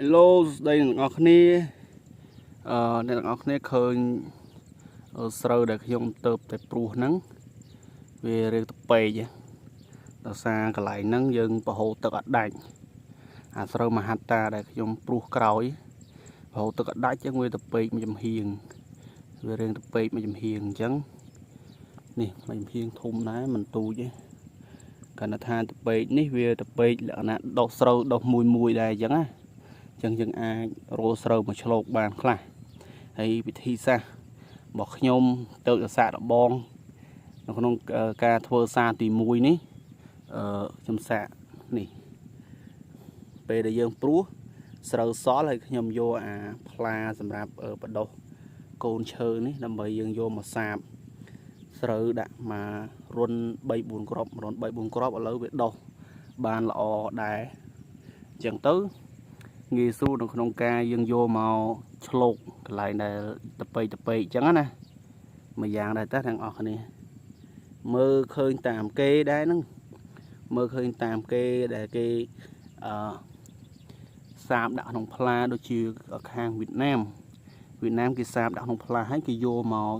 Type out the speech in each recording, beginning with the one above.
Hello សួស្តីអ្នកទាំងអស់គ្នាអ្នកទាំងអស់គ្នាឃើញស្រូវដែលខ្ញុំទៅតែព្រួសហ្នឹងវារៀងទៅពេកដោយសារកន្លែងហ្នឹងយើងប្រហូរទឹកអត់ដាច់អាស្រូវមហត្តាដែលខ្ញុំព្រួសក្រោយប្រហូរទឹកអត់ដាច់ចឹងវាទៅពេកមួយចំហៀងវារៀងទៅពេកមួយចំហៀងអញ្ចឹងនេះមួយចំហៀងធំដែរមិនទូចទេកាលណាថាទៅពេកនេះវាទៅពេកលក្ខណៈដុះស្រូវដុះមួយមួយដែរអញ្ចឹងណាចឹងយើងអាចរោស្រូវមកឆ្លូកបានខ្លះហើយវិធីសាស្ត្ររបស់ខ្ញុំទៅសាកដបងនៅក្នុងការធ្វើសារទី1នេះខ្ញុំសាកនេះពេលដែលយើងព្រួសស្រូវសល់ហើយខ្ញុំយកអាផ្លាសម្រាប់បដុះកូនឈើនេះដើម្បីយើងយកមកសាបស្រូវដាក់មករុន3 4គ្រាប់រុន3 4គ្រាប់ឥឡូវវាដុះបានល្អដែរអញ្ចឹងទៅងាយស្រួលនៅក្នុងការយើងយកមកឆ្លូកកន្លែងដែលតពេកតពេកអញ្ចឹងណាមួយយ៉ាងដែរតើទាំងអស់គ្នាមើលឃើញតាមគេដែរហ្នឹងមើលឃើញតាមគេដែលគេអឺសាបដាក់ក្នុងផ្លាដូចជាខាងវៀតណាមវៀតណាមគេសាបដាក់ក្នុងផ្លាហើយគេយកមក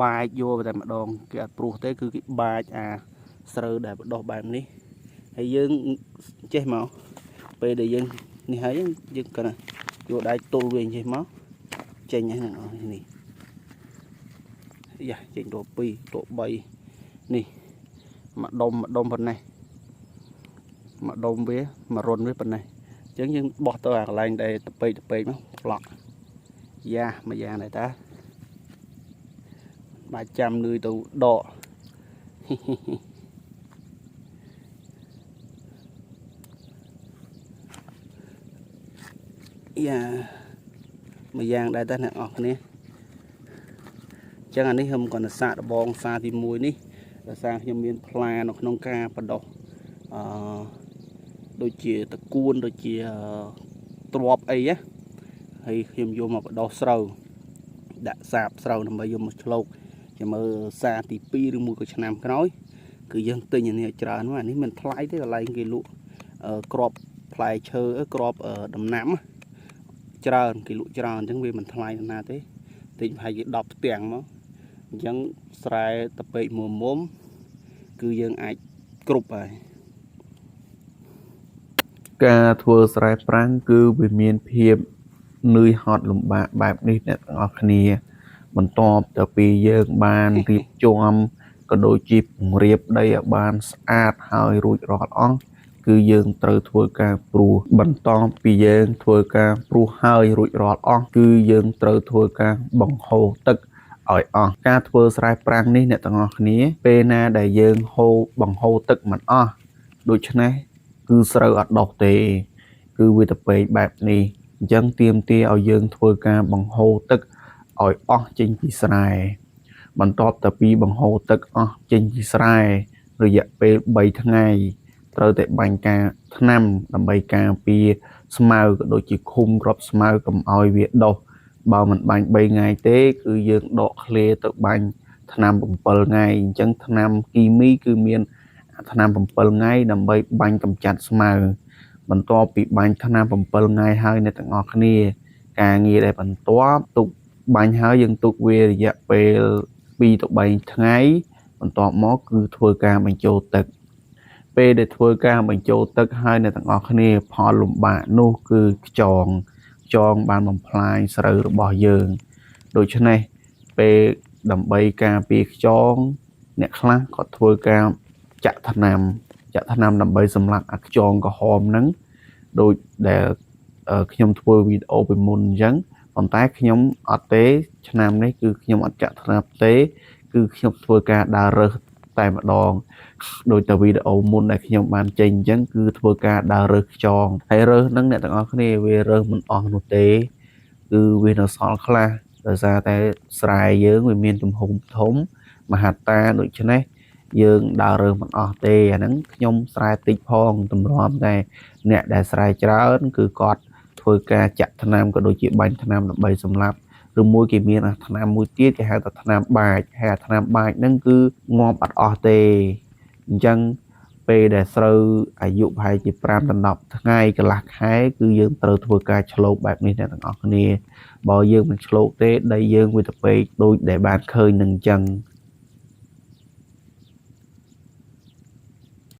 បាចយកតែម្ដងគេអត់ព្រួសទេគឺគេបាចអាស្រូវដែលបដុះបែបនេះហើយយើងចេះមកពេលដែលយើងនេះហើយយើងគាត់ណាយកដៃទល់វាចេះមកចេញហ្នឹងអស់នេះយ៉ាចេញតួ2តួ3នេះមួយដុំមួយដុំប៉ុណ្ណេះមួយដុំវាមួយរុនវាប៉ុណ្ណេះអញ្ចឹងយើងបោះទៅអាកន្លែងដែលតពេកតពេកមកប្លក់យ៉ាមួយយ៉ាងដែរតាបាច់ចាំនឿយទៅដកយ៉ាមួយយ៉ាងដែរតាអ្នកនរគ្នាអញ្ចឹងអានេះខ្ញុំគាត់ទៅសាកដបងសារទី1នេះដោយសារខ្ញុំមានផ្លានៅក្នុងការបដោះអឺដូចជាតកួនដូចជាទ្របអីណាហើយខ្ញុំយកមកបដោះស្រូវដាក់សាបស្រូវដើម្បីយកមកឆ្លូកចាំមើលសារទី2ឬមួយក៏ឆ្នាំក្រោយគឺយើងទិញអានេះច្រើនមកអានេះមិនថ្លៃទេកន្លែងគេលក់ក្របផ្លែឈើក្របដំណាំច្រើនគេលក់ច្រើនអញ្ចឹងវាមិនថ្លៃណាស់ទេទិញប្រហែលជា10ផ្ទាំងមកអញ្ចឹងស្រែតពេកមួយមុំគឺយើងអាចគ្រប់ហើយការធ្វើស្រែប្រាំងគឺវាមានភាពនឿយហត់លំបាកបែបនេះអ្នកទាំងអស់គ្នាបន្ទាប់ទៅពីយើងបានរៀបចំក៏ដូចជាពង្រៀបដីឲ្យបានស្អាតហើយរួចរាល់អស់គឺយើងត្រូវធ្វើការព្រួសបន្ទាប់ពីយើងធ្វើការព្រួសហើយរួចរាល់អស់គឺយើងត្រូវធ្វើការបង្ហូរទឹកឲ្យអស់ការធ្វើស្រែប្រាំងនេះអ្នកទាំងអស់គ្នាពេលណាដែលយើងហូរបង្ហូរទឹកមិនអស់ដូច្នេះគឺស្រូវអត់ដុះទេគឺវាទៅពេកបែបនេះអញ្ចឹងទាមទារឲ្យយើងធ្វើការបង្ហូរទឹកឲ្យអស់ចេញពីស្រែបន្ទាប់ទៅពីបង្ហូរទឹកអស់ចេញពីស្រែរយៈពេល3ថ្ងៃត្រូវតែបាញ់ការថ្នាំដើម្បីការពារស្មៅក៏ដូចជាឃុំគ្រាប់ស្មៅកុំឲ្យវាដុះបើមិនបាញ់3ថ្ងៃទេគឺយើងដកឃ្លាទៅបាញ់ថ្នាំ7ថ្ងៃអញ្ចឹងថ្នាំគីមីគឺមានថ្នាំ7ថ្ងៃដើម្បីបាញ់កម្ចាត់ស្មៅបន្ទាប់ពីបាញ់ថ្នាំ7ថ្ងៃហើយអ្នកទាំងអស់គ្នាការងារដែលបន្ទាប់ទុកបាញ់ហើយយើងទុកវារយៈពេល2ទៅ3ថ្ងៃបន្ទាប់មកគឺធ្វើការបញ្ចូលទឹកពេលដែលធ្វើការបញ្ចូលទឹកហើយអ្នកទាំងអស់គ្នាផលលំបាកនោះគឺខ្យងខ្យងបានបំផ្លាញស្រូវរបស់យើងដូច្នេះពេលដើម្បីការពារខ្យងអ្នកខ្លះក៏ធ្វើការចាក់ថ្នាំចាក់ថ្នាំដើម្បីសម្លាប់អាខ្យងក្រហមហ្នឹងដូចដែលខ្ញុំធ្វើវីដេអូពីមុនអញ្ចឹងប៉ុន្តែខ្ញុំអត់ទេឆ្នាំនេះគឺខ្ញុំអត់ចាក់ថ្នាំទេគឺខ្ញុំធ្វើការដើររើសតែម្ដងដោយតែវីដេអូមុនដែលខ្ញុំបានចេញអញ្ចឹងគឺធ្វើការដើររើសខ្យងហើយរើសហ្នឹងអ្នកទាំងអស់គ្នាវារើសមិនអស់នោះទេគឺវានៅសល់ខ្លះដោយសារតែស្រែយើងវាមានទំហំធំមហត្តាដូច្នេះយើងដើររើសមិនអស់ទេអាហ្នឹងខ្ញុំស្រែតិចផងទម្រាំតែអ្នកដែលស្រែច្រើនគឺគាត់ធ្វើការចាក់ថ្នាំក៏ដូចជាបាញ់ថ្នាំដើម្បីសម្លាប់ឬមួយគេមានអាថ្នាំមួយទៀតគេហៅថាថ្នាំបាចហើយអាថ្នាំបាចហ្នឹងគឺងាប់អត់អស់ទេអញ្ចឹង ពេលដែលស្រូវអាយុប្រហែលជា5ដល់10ថ្ងៃកន្លះខែគឺយើងត្រូវធ្វើការឆ្លូកបែបនេះអ្នកទាំងអស់គ្នាបើយើងមិនឆ្លូកទេដីយើងវាទៅពេកដូចដែលបានឃើញនឹងអញ្ចឹង។